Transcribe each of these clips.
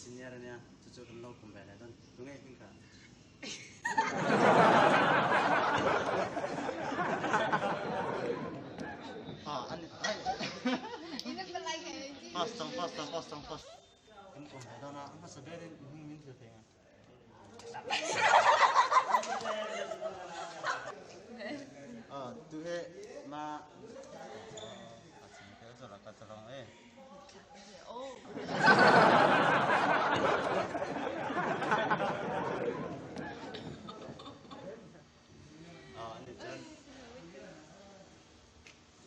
senior ania chu chu kan lo kum ve leh dawn tunge hming kha. First tang first tang first tang first. Kan kum ve dawn a, a hmasa berin hming min hrilh thei ang. Tu he ma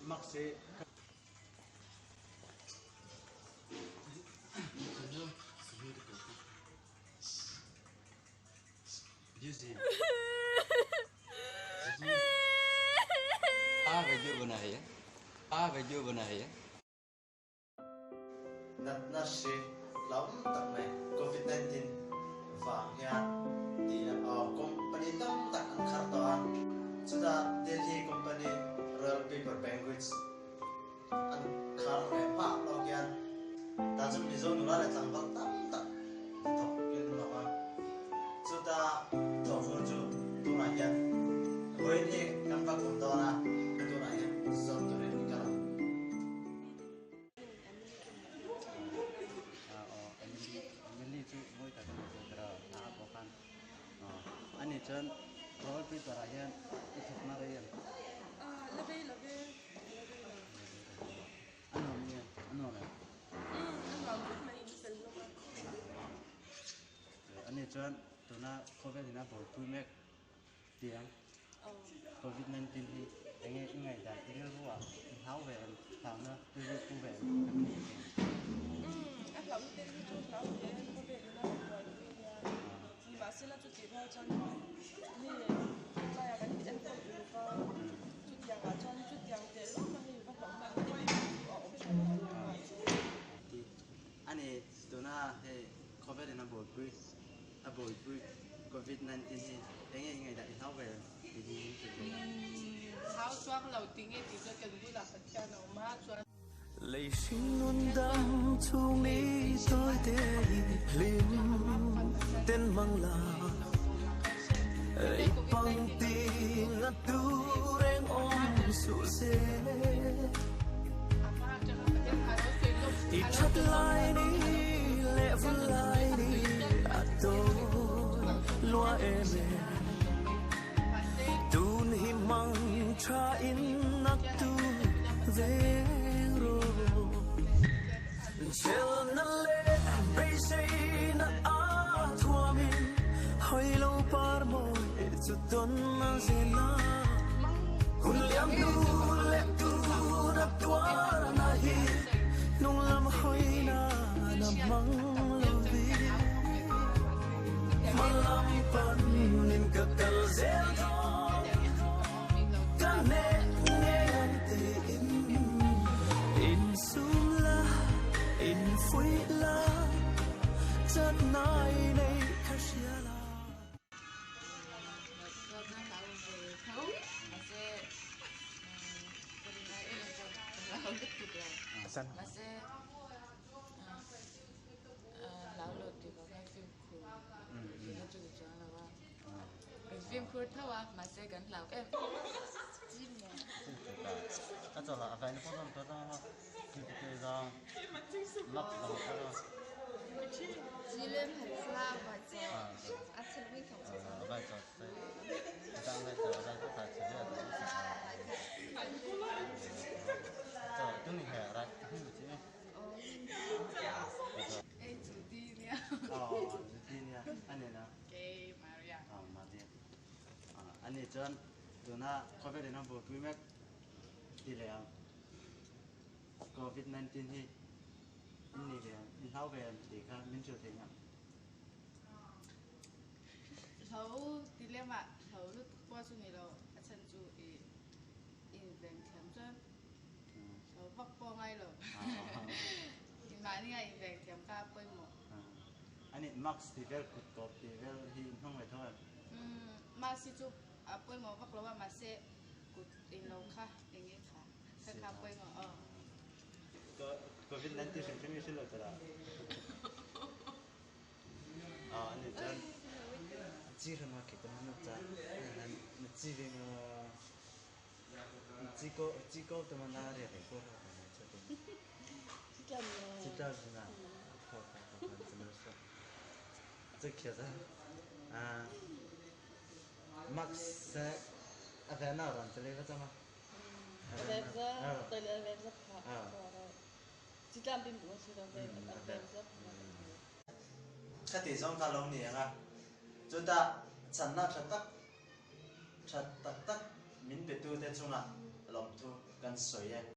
Mak si A video banai e. A video banai e. Natna hri hlauhawm tak mai Covid 19 vang hian tih company tam tak an khar tawh a, chutah Delhi company Royal Paper Banquets an khar ve hma lawk hian tah chu Mizo nula leh tlangval tam tak hnathawk in an awm a, chuta thawhfur chu tunah hian vawiin hi kan va kum dawn a, tunah hian zawt turin i kal ang. Emily chu mawi tak a ni chu tira a a bawk a, ani chuan roll paper ah hian i thawkna rei em? La vei lo ve. A nuam nge? A nuam em? Umm, a nuam khawp mai in fel hlawm a. Ani chuan tuna khawvel in a buaipui mek tiang Covid 19 hi enge i ngaihdan i rilru ah i hlau ve em? Hlauna rilru pu ve em? Kan ni em? Umm, a hlauhna te hi chu hlau ve em khawvel in a rawn buaipui nia. Nimahsela chutih rual chuan mi tlaiah kan enkawl uluk a, chutiangah chuan chutiang teh lawk a hei va hlauhna ang em em chu a awm hran lo a chu. Ti a ni, tuna hei khawvel in a buaipui a buaipui Covid 19 hi enge i ngaihdah i hlau ve em tih hi min hrilh thei a. Hlau chuang lo ti nge tih chuan kan bulah Pathian a awm a chuan. Lei hring nun dam chhung ni tawi te hi hlim ten mang la Ei pang ti nga tu reng awm suh se I that lai ni leh vun lai ni a tawi lua em e Tun hi mang tha in nak tu veng ro Chel na le beisei na a thuamin Hoi lo par mawi chu ton na zela Hun liam nu le tu na tuar na hi Nung lam hoi na na mang lo vi Hmalam panin ka kal zel dawn Ka hneh ngei ang tiin Insum la, infuih la Chatnai nei kha hria la. Fimkhur tho a, mahse kan hlau em A chawlh a vain pawh zawng tawh zawng a thil te zawng lap zawng tawh zawng. Vai chawlh se dang vai chawlh vai chawlh thai chhe chawlh tu ni he rai hu chi. Ani chuan tuna khawvel in a buaipui mek ti leh ang Covid 19 hi in ni ve ang in hlau ve ang tih kha min hrilh thei ngam. Hlau ti lem ah hlau lutuk pawh chu ni lo a chhan chu i inveng thiam chuan hlau vak pawh ngai lo. Mahni a inveng thiam kha a pawimawh. Ani mask tih vel kut tawp tih vel hi in hmang ve tho em? Umm mask hi chu a pawimawh vak lo a mahse kut in lo kha eng nge kha kha kha a pawimawh aw. Covid 19 hrim hrim i hrilh lo tawh a? 记什么给他们那那记那个几个几个他们那里的过来的这边，知道是哪？好好好，怎么说？这其实啊，Max 阿凡那人这里个怎么？Khati zawng kha lo ni ang a, chutah chhanna tha tak tha tak tak min petute chungah lawmthu kan sawi e.